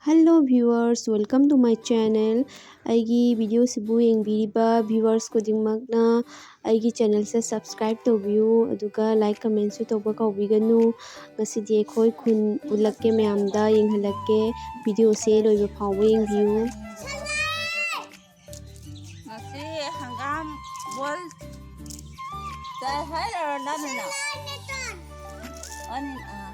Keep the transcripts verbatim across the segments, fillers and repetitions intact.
Hello viewers, welcome to my channel. ꯑꯩꯒꯤ videoꯁꯤꯕꯨ ꯌꯦꯡꯕꯤꯔꯤꯕ viewers ꯈꯨꯗꯤꯡꯃꯛꯅ ꯑꯩꯒꯤ channelꯁꯦ subscribe ꯇꯧꯕꯤꯌꯨ, ꯑꯗꯨꯒ like commentꯁꯨ ꯇꯧꯕ ꯀꯥꯎꯕꯤꯒꯅꯨ꯫ ꯉꯁꯤꯗꯤ ꯑꯩꯈꯣꯏ ꯈꯨꯟ ꯎꯠꯂꯛꯀꯦ, ꯃꯌꯥꯝꯗ ꯌꯦꯡꯍꯜꯂꯛꯀꯦ꯫ Videoꯁꯦ ꯂꯣꯏꯕ ꯐꯥꯎꯕ ꯌꯦꯡꯕꯤꯌꯨ꯫ ꯉꯁꯤ ꯍꯪꯒꯥꯝ ꯕꯣꯏꯜ ꯆꯥꯏ ꯍꯥꯏꯔꯣ ꯅꯪꯅ? ꯑꯅꯤ, ꯑꯥ꯫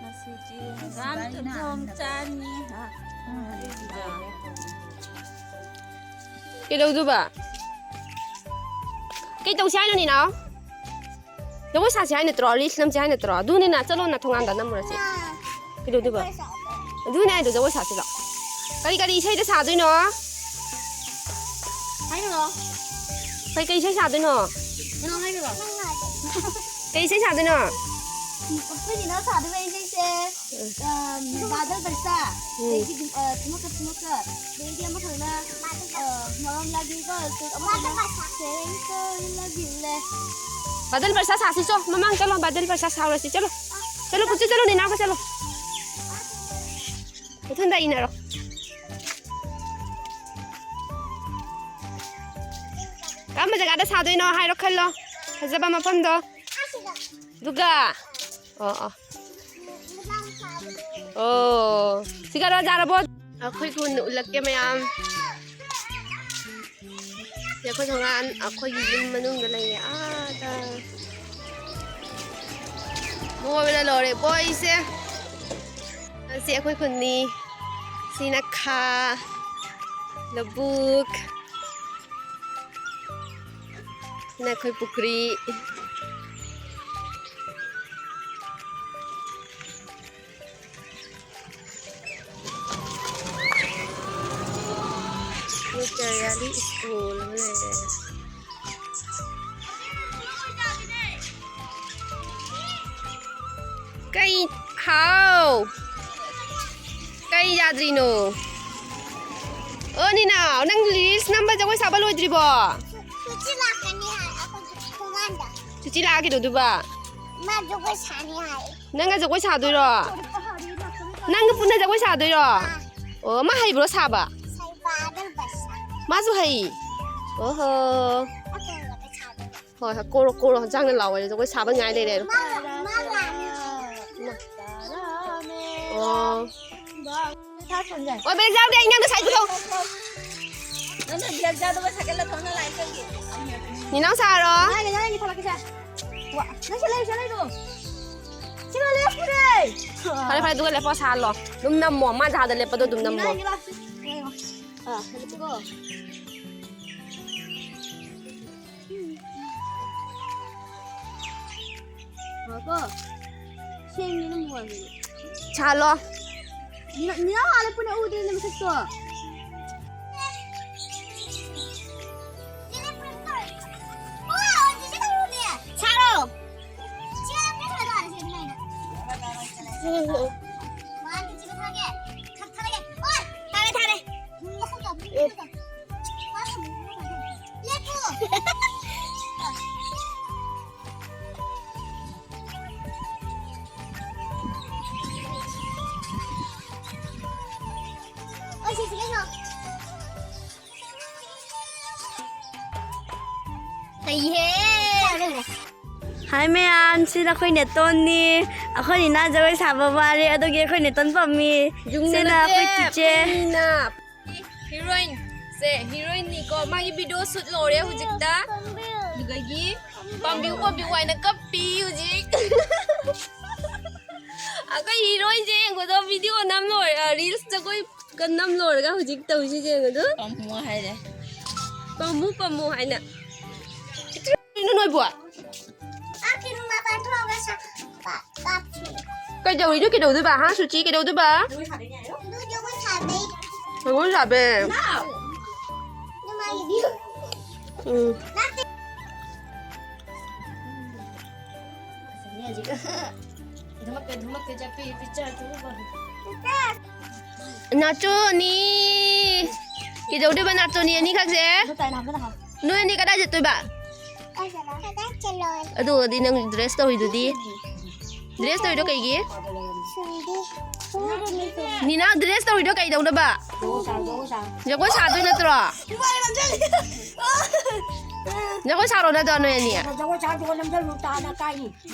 ꯉꯁꯤꯗꯤ ꯍꯪꯒꯥꯝ ꯆꯝꯊꯣꯡ ꯆꯥꯅꯤ꯫ ꯑꯥ꯫ ꯀꯩꯗꯧꯗꯨꯕ? ꯀꯩ ꯇꯧꯁꯤ ꯍꯥꯏꯅꯣ, ꯅꯤꯅꯥꯎ? ꯖꯒꯣꯏ ꯁꯥꯁꯤ ꯍꯥꯏ ꯅꯠꯇ꯭ꯔꯣ? Reels ꯅꯝꯁꯤ ꯍꯥꯏ ꯅꯠꯇ꯭ꯔꯣ? ꯑꯗꯨꯅꯤꯅ, ꯆꯠꯂꯣ, ꯅ ꯊꯣꯡꯒꯥꯟꯗ ꯅꯝꯃꯨꯔꯁꯤ꯫ ꯀꯩꯗꯧꯗꯣꯏꯕ? ꯑꯗꯨꯅꯦ ꯍꯥꯏꯗꯣ, ꯖꯒꯣꯏ ꯁꯥꯁꯤꯗꯣ꯫ ꯀꯔꯤ ꯀꯔꯤ ꯏꯁꯩꯗ ꯁꯥꯗꯣꯏꯅꯣ? ꯍꯥꯏꯔꯛꯑꯣ꯫ ꯀꯩ ꯀꯩ ꯏꯁꯩ ꯁꯥꯗꯣꯏꯅꯣ? ꯀꯩꯅꯣ ꯍꯥꯏꯔꯛꯑꯣ꯫ ꯀꯩ ꯏꯁꯩ ꯁꯥꯗꯣꯏꯅꯣ? ꯑꯩꯈꯣꯏꯒꯤꯅ ꯁꯥꯗꯣꯏꯕ ꯏꯁꯩꯁꯦ, ꯑ, ꯕꯥꯗꯜ ꯕꯔꯁꯥ, ꯎꯝ꯫ ꯑꯗꯒꯤ, ꯑ, ꯊꯨꯃꯛꯀ ꯊꯨꯃꯛꯀ, ꯑꯗꯒꯤ ꯑꯃꯈꯛꯅ, ꯑ, ꯃꯔꯝ ꯂꯥꯒꯤꯀꯣ, ꯑꯃꯈꯛꯅ ꯁꯦꯡꯀꯣ ꯂꯥꯒꯤꯂꯦ꯫ ꯕꯥꯗꯜ ꯕꯔꯁꯥ ꯁꯥꯁꯤ ꯆꯣ, ꯃꯃꯥꯡ ꯆꯠꯂꯣ, ꯕꯥꯗꯜ ꯕꯔꯁꯥ ꯁꯥꯎꯔꯁꯤ, ꯆꯠꯂꯣ꯫ ꯆꯠꯂꯣ, ꯄꯨꯆꯨ, ꯆꯠꯂꯣ, ꯅꯤꯅꯥꯎꯒ ꯆꯠꯂꯣ꯫ ꯃꯊꯟꯗ ꯏꯟꯅꯔꯣ꯫ ꯀꯔꯝꯕ ꯖꯒꯥꯗ ꯁꯥꯗꯣꯏꯅꯣ ꯍꯥꯏꯔꯣ, ꯈꯜꯂꯣ꯫ ꯐꯖꯕ ꯃꯐꯝꯗꯣ꯫ ꯑꯗꯨꯒ? ꯑꯣ, ꯑꯣ꯫ ꯑꯣ꯫ ꯁꯤꯒꯔꯣ ꯌꯥꯔꯕꯣ? ꯑꯩꯈꯣꯏ ꯈꯨꯟ ꯎꯠꯂꯛꯀꯦ ꯃꯌꯥꯝ꯫ ꯁꯤ ꯑꯩꯈꯣꯏ ꯊꯣꯡꯒꯥꯟ, ꯑꯩꯈꯣꯏꯒꯤ ꯌꯨꯝ ꯃꯅꯨꯡꯗ ꯂꯩꯌꯦ꯫ ꯑꯥꯗ꯫ ꯃꯣꯏꯅ ꯂꯣꯏꯔꯦ ꯕꯣꯏꯁꯦ꯫ ꯁꯤ ꯑꯩꯈꯣꯏ ꯈꯨꯟꯅꯤ꯫ ꯁꯤꯅ ꯈꯥ, ꯂꯧꯕꯨꯛ꯫ ꯁꯤꯅ ꯑꯩꯈꯣꯏ ꯄꯨꯈ꯭ꯔꯤ꯫ ꯅꯦꯆꯔꯤꯌꯥꯂꯤ ꯁ꯭ꯀꯨꯜ ꯑꯃ ꯂꯩꯔꯦ꯫ ꯀꯩ? ꯍꯥꯎ꯫ ꯀꯩ ꯌꯥꯗ꯭ꯔꯤꯅꯣ? ꯑꯣ, ꯅꯤꯅꯥꯎ, ꯅꯪ reels ꯅꯝꯕ ꯖꯒꯣꯏ ꯁꯥꯕ ꯂꯣꯏꯗ꯭ꯔꯤꯕꯣ? ꯁꯨ-, ꯁꯨꯆꯤ ꯂꯥꯛꯀꯅꯤ ꯍꯥꯏ ꯑꯩꯈꯣꯏꯒꯤ ꯊꯣꯡꯒꯥꯟꯗ꯫ ꯁꯨꯆꯤ ꯂꯥꯛꯑꯒ ꯀꯩꯗꯧꯗꯣꯏꯕ? ꯃꯥ ꯖꯒꯣꯏ ꯁꯥꯅꯤ ꯍꯥꯏ꯫ ꯅꯪꯒ ꯖꯒꯣꯏ ꯁꯥꯗꯣꯏꯔꯣ? ꯅꯪꯒ ꯄꯨꯟꯅ ꯖꯒꯣꯏ ꯁꯥꯗꯣꯏꯔꯣ? ꯑꯣ, ꯃꯥ ꯍꯩꯕ꯭ꯔꯣ ꯁꯥꯕ? ꯁꯥꯏꯕꯥꯗꯜ ꯕꯁ꯫ ꯃꯥꯁꯨ ꯍꯩ? ꯑꯣꯍꯣ꯫ ꯑꯇꯣꯡꯕꯗ ꯁꯥꯗꯣꯏꯕ꯫ ꯍꯣꯏ, ꯍꯣꯏ, ꯀꯣꯔꯣ, ꯀꯣꯔꯣ, ꯍꯛꯆꯥꯡꯅ ꯂꯥꯎꯋꯦ, ꯖꯒꯣꯏ ꯁꯥꯕ ꯉꯥꯏ ꯂꯩꯔꯦ꯫ ꯃꯥ, ꯃꯥ ꯂꯥꯛꯑꯅꯤ꯫ ꯑꯣ꯫ ꯁꯥ ꯁꯣꯟꯖꯩ꯫ ꯑꯣ, ꯕꯦꯛ ꯌꯥꯎꯗꯦ, ꯑꯩ ꯅꯪ ꯉꯁꯥꯏ ꯄꯨꯊꯣꯛ꯫ ꯅꯪꯅ ꯕꯦꯛ ꯌꯥꯎꯗꯕ ꯁꯥꯏꯀꯜꯗ ꯊꯣꯡꯅ ꯂꯥꯛꯏ ꯀꯩꯒꯤ? ꯅꯤꯅꯥꯎ ꯁꯥꯔꯣ꯫ ꯉꯥꯏꯒꯦ, ꯉꯥꯏꯒꯦ, ꯊꯣꯛꯂꯛꯀꯦꯁꯦ꯫ ꯋꯥ, ꯅꯪ ꯁꯤ ꯂꯩꯌꯨ, ꯁꯤ ꯂꯩꯌꯨ꯫ ꯁꯤꯃ ꯂꯦꯞꯄꯨꯔꯦ꯫ ꯐꯔꯦ, ꯐꯔꯦ, ꯑꯗꯨꯒ ꯂꯦꯞꯄꯣ, ꯁꯥꯍꯜꯂꯣ꯫ ꯑꯗꯨꯝ ꯅꯝꯃꯣ, ꯃꯥ ꯖꯒꯥꯗ ꯂꯦꯞꯄꯗꯣ ꯑꯗꯨꯝ ꯅꯝꯃꯣ꯫ ꯉꯥꯏꯒꯦ, ꯂꯥꯛꯑꯣ꯫ ꯑꯥ, ꯂꯦꯞꯄꯨꯀꯣ꯫ ꯉꯥꯏꯈꯣ꯫ ꯁꯦꯡꯉꯦ ꯅꯪ ꯋꯥꯁꯦ꯫ ꯁꯥꯍꯜꯂꯣ꯫ ꯅ-, ꯅꯤꯅꯥꯎ ꯍꯥꯟꯅ ꯄꯨꯅ ꯎꯗꯦꯅꯦ ꯃꯁꯛꯇꯣ꯫ ꯁꯥꯔꯣ꯫ ꯊꯥꯔꯦ, ꯊꯥꯔꯦ꯫ ꯂꯦꯞꯄꯨ꯫ ꯑꯩ ꯁꯤꯁꯤ ꯀꯩꯅꯣ? ꯍꯩꯍꯦ! ꯍꯥꯏ ꯃꯌꯥꯝ, ꯁꯤꯅ ꯑꯩꯈꯣꯏ ꯅꯦꯇꯣꯟꯅꯤ꯫ ꯑꯩꯈꯣꯏ ꯏꯅꯥ ꯖꯒꯣꯏ ꯁꯥꯕ ꯋꯥꯔꯦ, ꯑꯗꯨꯒꯤ ꯑꯩꯈꯣꯏ ꯅꯦꯇꯣꯟ ꯄꯝꯃꯤ꯫ ꯌꯨꯝꯗ ꯁꯤꯅ ꯅꯠꯇꯦ, ꯑꯩꯈꯣꯏ ꯆꯤꯆꯦ꯫ ꯑꯩꯈꯣꯏꯅ꯫ ꯍꯤꯔꯣꯏꯟ ꯁꯦ ꯍꯤꯔꯣꯏꯟꯅꯤꯀꯣ꯫ ꯃꯥꯒꯤ ꯚꯤꯗꯤꯑꯣ ꯁꯨꯠ ꯂꯣꯏꯔꯦ ꯍꯧꯖꯤꯛꯇ꯫ ꯑꯗꯨꯗꯒꯤ ꯄꯥꯝꯕꯤꯌꯨ, ꯄꯥꯝꯕꯤꯌꯨ ꯍꯥꯏꯅ ꯀꯞꯄꯤ ꯍꯧꯖꯤꯛ꯫ ꯑꯩꯈꯣꯏ ꯍꯤꯔꯣꯏꯟꯁꯦ ꯌꯦꯡꯕꯗꯣ, ꯚꯤꯗꯤꯑꯣ ꯅꯝ ꯂꯣꯏꯔ, ꯔꯤꯜꯁ ꯖꯒꯣꯏ ꯀꯟ ꯅꯝ ꯂꯣꯏꯔꯒ ꯍꯧꯖꯤꯛ ꯇꯧꯔꯤꯁꯦ ꯌꯦꯡꯉꯨꯗꯣ꯫ ꯄꯥꯝꯃꯨ ꯍꯥꯏꯔꯦ꯫ ꯄꯥꯝꯃꯨ, ꯄꯥꯝꯃꯨ ꯍꯥꯏꯅ꯫ ꯀꯩꯅꯣ ꯅꯣꯏꯕꯣ? ꯀꯩꯗꯧꯔꯤꯅꯣ? ꯀꯩꯗꯧꯗꯣꯏꯕ? ꯍꯥ, ꯁꯨꯆꯤ, ꯀꯩꯗꯧꯗꯣꯏꯕ? ꯖꯒꯣꯏ ꯁꯥꯕꯩ꯫ ꯎꯝ꯫ ꯅꯥꯆꯣꯅꯤ꯫ ꯀꯩꯗꯧꯗꯣꯏꯕ ꯅꯥꯆꯣꯅꯤ ꯑꯅꯤꯈꯛꯁꯦ? ꯅꯣꯏ ꯑꯅꯤ ꯀꯗꯥꯏ ꯆꯠꯇꯣꯏꯕ? ꯑꯗꯨꯒꯗꯤ ꯅꯪ ꯗ꯭ꯔꯦꯁ ꯇꯧꯔꯤꯗꯨꯗꯤ? ꯗ꯭ꯔꯦꯁ ꯇꯧꯔꯤꯗꯣ ꯀꯩꯒꯤ? ꯅꯤꯅꯥ ꯗ꯭ꯔꯦꯁ ꯇꯧꯔꯤꯗꯣ ꯀꯩꯗꯧꯅꯕ? ꯖꯒꯣꯏ ꯁꯥꯗꯣꯏ ꯅꯠꯇ꯭ꯔꯣ? ꯖꯒꯣꯏ ꯁꯥꯔꯣ ꯅꯠꯇ꯭ꯔꯣ ꯅꯣꯏ ꯑꯅꯤ? ꯖꯒꯣꯏ ꯁꯥꯗꯣꯏ ꯅꯝꯖꯜꯂꯨ ꯇꯥꯅ ꯀꯥꯏꯅꯤ꯫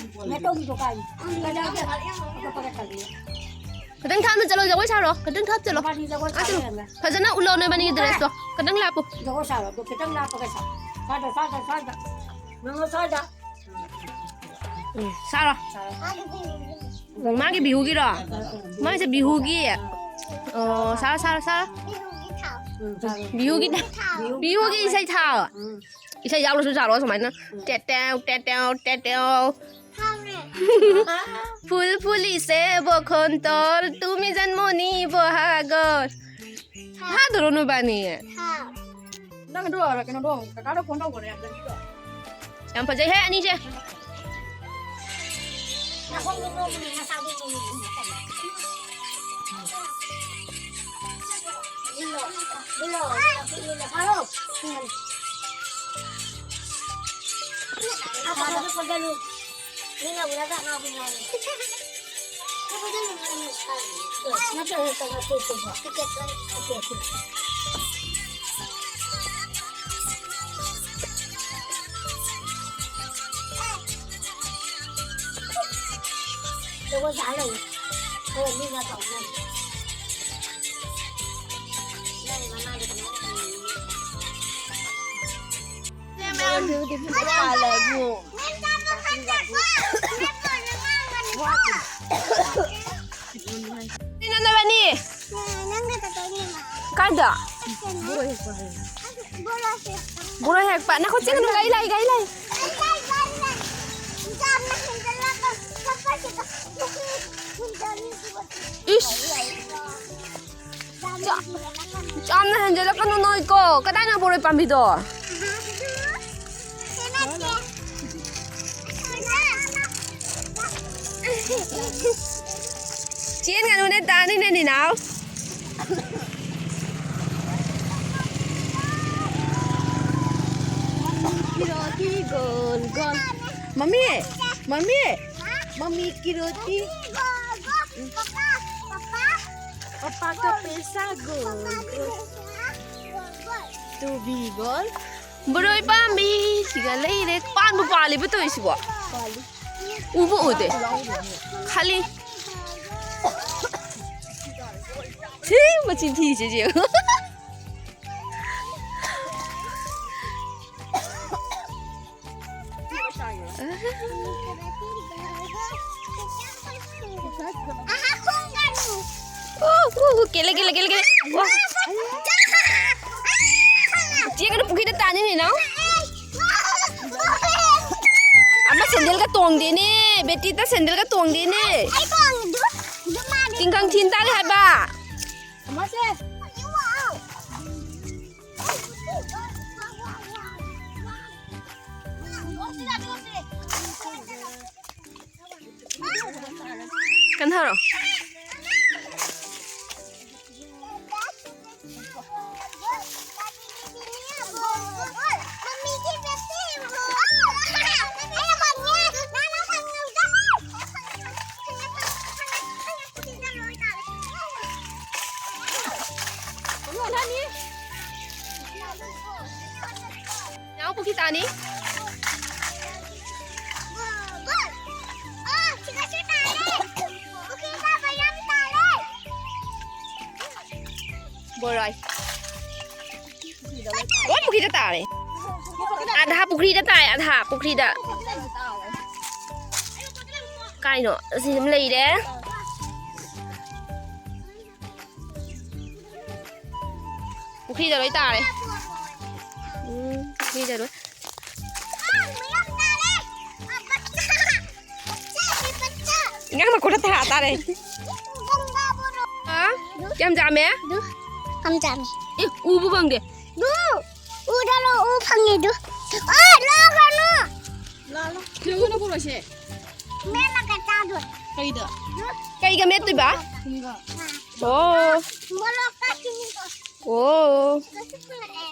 ꯅꯇꯧꯒꯤꯗꯣ ꯀꯥꯏꯅꯤ꯫ ꯀꯗꯥꯏꯗ? ꯑꯇꯣꯞꯄꯒ ꯇꯧꯔꯤ꯫ ꯈꯤꯇꯪ ꯊꯥꯞꯅ ꯆꯠꯂꯣ, ꯖꯒꯣꯏ ꯁꯥꯔꯣ꯫ ꯈꯤꯇꯪ ꯊꯥꯞ ꯆꯠꯂꯣ꯫ ꯅꯕꯥꯅꯤ ꯖꯒꯣꯏ ꯑꯥ, ꯆꯠꯂꯣ꯫ ꯁꯥꯔꯣ꯫ ꯐꯖꯅ ꯎꯠꯂꯣ ꯅꯣꯏꯕꯥꯅꯤꯒꯤ ꯗ꯭ꯔꯦꯁꯇꯣ꯫ ꯈꯤꯇꯪ ꯂꯥꯞꯄꯨ꯫ ꯖꯒꯣꯏ ꯁꯥꯔꯣ꯫ ꯑꯗꯨ ꯈꯤꯇꯪ ꯂꯥꯞꯄꯒ ꯁꯥꯔꯣ꯫ ꯁ꯭ꯋꯥꯏꯗ, ꯁ꯭ꯋꯥꯏꯗ, ꯁ꯭ꯋꯥꯏꯗ꯫ ꯅꯪ ꯁ꯭ꯋꯥꯏꯗ꯫ ꯎꯝ, ꯁꯥꯔꯣ꯫ ꯁꯥꯔꯣ꯫ ꯃꯥꯒꯤ ꯕꯤꯍꯨꯒꯤꯔꯣ? ꯃꯥꯒꯤꯁꯦ ꯕꯤꯍꯨꯒꯤ꯫ ꯑꯣ, ꯁꯥꯔꯣ, ꯁꯥꯔꯣ, ꯁꯥꯔꯣ꯫ ꯎꯝ, ꯁꯥꯔꯣ꯫ ꯕꯤꯍꯨꯒꯤ, ꯕꯤꯍꯨꯒꯤ ꯏꯁꯩ ꯊꯥꯎ꯫ ꯎꯝ꯫ ꯏꯁꯩ ꯌꯥꯎꯅꯁꯨ ꯁꯥꯔꯣ ꯁꯨꯃꯥꯏꯅ꯫ ꯎꯝ꯫ ꯇꯦꯠ ꯇꯦꯎ, ꯇꯦꯠ ꯇꯦꯎ, ꯇꯦꯠ ꯇꯦꯎ꯫ ꯐꯥꯎꯔꯦ꯫ ফুল ফুলিছে বসন্তত, তুমি যেন মণি বহাগত। ꯐꯥꯗ꯭ꯔꯣ ꯅꯕꯥꯅꯤ? ꯐꯥꯎ꯫ ꯅꯪꯗꯣ ꯀꯩꯅꯣꯗꯣ, ꯀꯀꯥꯗꯣ ꯐꯣꯟ ꯇꯧꯈ꯭ꯔꯦ, ꯑꯗꯨꯗꯤꯀꯣ꯫ ꯌꯥꯝ ꯐꯖꯩꯍꯦ ꯑꯅꯤꯁꯦ꯫ ꯅꯈꯣꯡꯗꯣ ꯅꯣꯝꯃꯤꯅꯦ, ꯅꯁꯥꯗꯣ ꯅꯣꯝꯃꯤꯅꯦ꯫ ꯂꯤꯜꯂꯣ, ꯂꯤꯜꯂꯣ, ꯂꯤꯜꯂꯣ, ꯐꯥꯔꯣ꯫ ꯃꯤꯅ ꯎꯔꯒ ꯉꯥꯎꯕꯤ ꯉꯥꯎꯕꯤ꯫ ꯖꯒꯣꯏ ꯁꯥ ꯂꯩꯌꯦ꯫ ꯍꯣꯏ, ꯃꯤꯅ ꯇꯧꯅꯩ꯫ ꯅꯪ ꯃꯃꯥꯏꯗ ꯀꯃꯥꯏꯅ ꯇꯧꯅꯤ? ꯅꯪ ꯅꯕꯥꯅꯤ? ꯅꯪꯒ ꯆꯠꯇꯣꯏꯅꯦ, ꯃꯥ꯫ ꯀꯥꯏꯗ? ꯕꯣꯔꯣꯏ ꯍꯦꯛꯄ꯫ ꯕꯣꯔꯣꯏ ꯍꯦꯛꯄ꯫ ꯅꯈꯨꯠ ꯆꯤꯛꯀꯅꯨ, ꯒꯥꯔꯤ ꯂꯥꯛꯏ, ꯒꯥꯔꯤ ꯂꯥꯛꯏ꯫ ꯂꯥꯛꯏ, ꯂꯥꯛꯏ, ꯂꯥꯛꯏ꯫ ꯌꯥꯝꯅ ꯍꯦꯟꯖꯜꯂꯛꯄ ꯆꯠꯄꯁꯤꯗ ꯏꯁ꯫ ꯌꯥꯝꯅ ꯍꯦꯟꯖꯜꯂꯛꯀꯅꯨ ꯅꯣꯏꯀꯣ꯫ ꯀꯗꯥꯏꯅꯣ ꯕꯣꯔꯣꯏ ꯄꯥꯝꯕꯤꯗꯣ? ꯆꯦꯟꯒꯅꯨꯅꯦ, ꯇꯥꯅꯤꯅꯦ, ꯅꯤꯅꯥꯎ꯫ ꯃꯃꯤ, ꯃꯃꯤ, ꯃꯃꯤ, ꯀꯤꯔꯣꯇꯤ꯫ Papa, papa. ꯄꯄꯥ ꯀꯞꯄꯦ, ꯁꯥ ꯒꯣꯜ ꯒꯣꯜ꯫ ꯇꯨꯕꯤ ꯒꯣꯜ꯫ ꯕꯣꯔꯣꯏ ꯄꯥꯝꯕꯤ ꯁꯤꯒ ꯂꯩꯔꯦ꯫ ꯄꯥꯟꯕꯨ ꯄꯥꯜꯂꯤꯕ ꯇꯧꯔꯤꯁꯤꯕꯣ? ꯎꯕꯨ ꯎꯗꯦ꯫ ꯈꯜꯂꯤ꯫ ꯁꯤ ꯃꯆꯤꯟ ꯊꯤꯁꯦ ꯌꯦꯡꯉꯨ꯫ ꯑꯣ, ꯑꯣ, ꯑꯣ, ꯀꯦꯜꯂꯦ, ꯀꯦꯜꯂꯦ, ꯀꯦꯜꯂꯦ, ꯀꯦꯜꯂꯦ꯫ ꯋꯥ꯫ ꯆꯦ, ꯀꯩꯅꯣ, ꯄꯨꯈ꯭ꯔꯤꯗ ꯇꯥꯅꯤꯅꯦ, ꯅꯥꯎ꯫ ꯑꯃ ꯁꯦꯟꯗꯜꯒ ꯇꯣꯡꯗꯦꯅꯦ, ꯕꯦꯇꯤꯇ ꯁꯦꯟꯗꯜꯒ ꯇꯣꯡꯗꯦꯅꯦ꯫ ꯑꯩ ꯇꯣꯡꯉꯤꯗꯨ, ꯑꯗꯨ ꯃꯥꯗꯤ ꯇꯤꯡꯈꯪ ꯊꯤꯟ ꯇꯥꯔꯦ ꯍꯥꯏꯕ꯫ ꯑꯃꯁꯦ꯫ ꯀꯟꯊꯔꯣ꯫ ꯅꯥꯎ ꯄꯨꯈ꯭ꯔꯤ ꯇꯥꯅꯤ꯫ ꯕꯣꯔꯥꯏ꯫ ꯂꯣꯏ ꯄꯨꯈ꯭ꯔꯤꯗ ꯇꯥꯔꯦ꯫ ꯑꯥꯙꯥ ꯄꯨꯈ꯭ꯔꯤꯗ ꯇꯥꯏ, ꯑꯥꯙꯥ ꯄꯨꯈ꯭ꯔꯤꯗ꯫ ꯀꯥꯏꯅꯣ? ꯑꯁꯤ ꯑꯗꯨꯝ ꯂꯩꯔꯦ꯫ ꯄꯨꯈ꯭ꯔꯤꯗ ꯂꯣꯏ ꯇꯥꯔꯦ꯫ ꯎꯝ, ꯄꯨꯈ꯭ꯔꯤꯗ ꯂꯣꯏ꯫ ꯑꯉꯥꯡ ꯃꯈꯨꯠꯇ ꯊꯥ ꯇꯥꯔꯦ꯫ ꯍꯥ? ꯀꯌꯥꯝ ꯌꯥꯝꯃꯦ? ꯑꯗꯨ ꯌꯥꯝ ꯌꯥꯝꯃꯦ꯫ ꯑꯦ, ꯎꯕ ꯐꯪꯗꯦ꯫ ꯑꯗꯨ ꯎꯗꯔꯣ, ꯎ ꯐꯪꯉꯦ ꯑꯗꯨ꯫ ꯑꯣ, ꯂꯧꯈ꯭ꯔꯅꯨ꯫ ꯂꯥꯜꯂꯣ꯫ ꯂꯧꯒꯅꯨ ꯄꯨꯔꯛꯁꯦ꯫ ꯃꯦꯠꯂꯒ ꯆꯥꯗꯣꯏ꯫ ꯀꯩꯗ? ꯑꯗꯨ ꯀꯩꯒ ꯃꯦꯠꯇꯣꯏꯕ? ꯊꯨꯝꯒ꯫ ꯑꯣ꯫ ꯃꯣꯔꯣꯛꯀ ꯆꯤꯅꯤꯒ꯫ ꯑꯣ꯫ ꯀꯩꯁꯨ ꯄꯨꯔꯛꯑꯦ꯫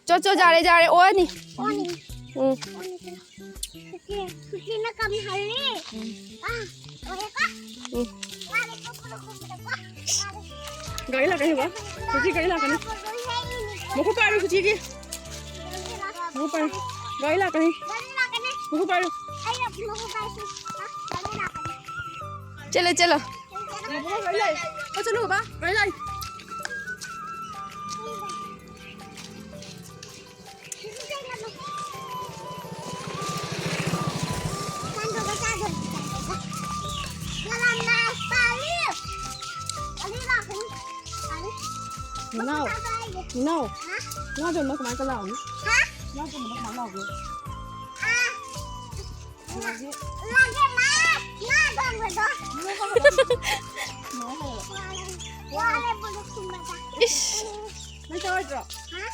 ꯆꯣ, ꯆꯣ, ꯌꯥꯔꯦ, ꯌꯥꯔꯦ, ꯑꯣꯛꯑꯅꯤ꯫ ꯑꯣꯛꯑꯅꯤ꯫ ꯎꯝ꯫ ꯑꯣꯛꯑꯅꯤ꯫ ꯁꯨꯆꯤꯅ ꯀꯝꯍꯜꯂꯤ꯫ ꯑꯥ, ꯑꯣꯏꯔꯦꯀꯣ? ꯎꯝ꯫ ꯃꯥꯅ ꯀꯞꯄꯗ ꯈꯣꯠꯄꯗꯀꯣ꯫ ꯒꯥꯔꯤ ꯂꯥꯛꯀꯅꯤ ꯕꯥ꯫ ꯁꯨꯆꯤ ꯒꯥꯔꯤ ꯂꯥꯛꯀꯅꯤ꯫ ꯃꯈꯨꯠ ꯄꯥꯏꯔꯣ ꯁꯨꯆꯤꯒꯤ꯫ ꯃꯈꯨꯠ ꯄꯥꯏꯔꯣ꯫ ꯒꯥꯔꯤ ꯂꯥꯛꯀꯅꯤ꯫ ꯒꯥꯔꯤ ꯂꯥꯛꯀꯅꯤ꯫ ꯃꯈꯨꯠ ꯄꯥꯏꯔꯣ꯫ ꯑꯩꯅ ꯃꯈꯨꯠ ꯄꯥꯏꯁꯤ꯫ ꯒꯥꯔꯤ ꯂꯥꯛꯀꯅꯤ꯫ ꯆꯠꯂꯣ, ꯆꯠꯂꯣ꯫ ꯆꯠꯂꯣ, ꯕꯥ꯫ ꯒꯥꯔꯤ ꯂꯥꯛꯑꯦ꯫ ꯅꯥꯎ, ꯅꯥꯎ ꯕꯦꯝꯃ ꯀꯃꯥꯏꯅ ꯂꯥꯎꯅꯤ? ꯅꯥꯎ ꯕꯦꯝꯃ ꯀꯃꯥꯏꯅ ꯂꯥꯎꯒꯦ? ꯂꯥꯛꯑꯦ, ꯃꯥ, ꯃꯥ ꯊꯣꯡꯕꯗꯣ꯫ ꯋꯥꯔꯦ, ꯋꯥꯔꯦ, ꯕꯨꯂꯨ ꯈꯨꯝꯕꯗ꯫ ꯏꯁ! ꯅꯪ ꯆꯥꯔꯣꯏꯗ꯭ꯔꯣ? ꯍꯥ?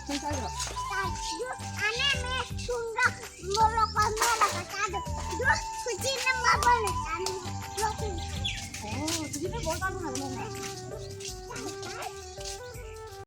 ꯅꯪ ꯆꯥꯔꯣꯏꯗ꯭ꯔꯣ? ꯆꯥ-, ꯖꯨꯁ ꯑꯅꯦ ꯃꯦ ꯊꯨꯝꯒ ꯃꯣꯔꯣꯛꯀ ꯃꯦꯠꯂꯒ ꯆꯥꯗꯣꯏ꯫ ꯖꯨꯁ ꯈꯨꯖꯤꯟꯅ ꯃꯥꯕꯜꯅ ꯆꯥꯅꯤꯡꯉꯦ꯫ ꯂꯣꯛ ꯈꯨꯏ꯫ ꯑꯣ, ꯈꯨꯖꯤꯟꯅ ꯕꯣꯜ ꯆꯥꯕ ꯍꯥꯏꯕ ꯅꯪꯅ?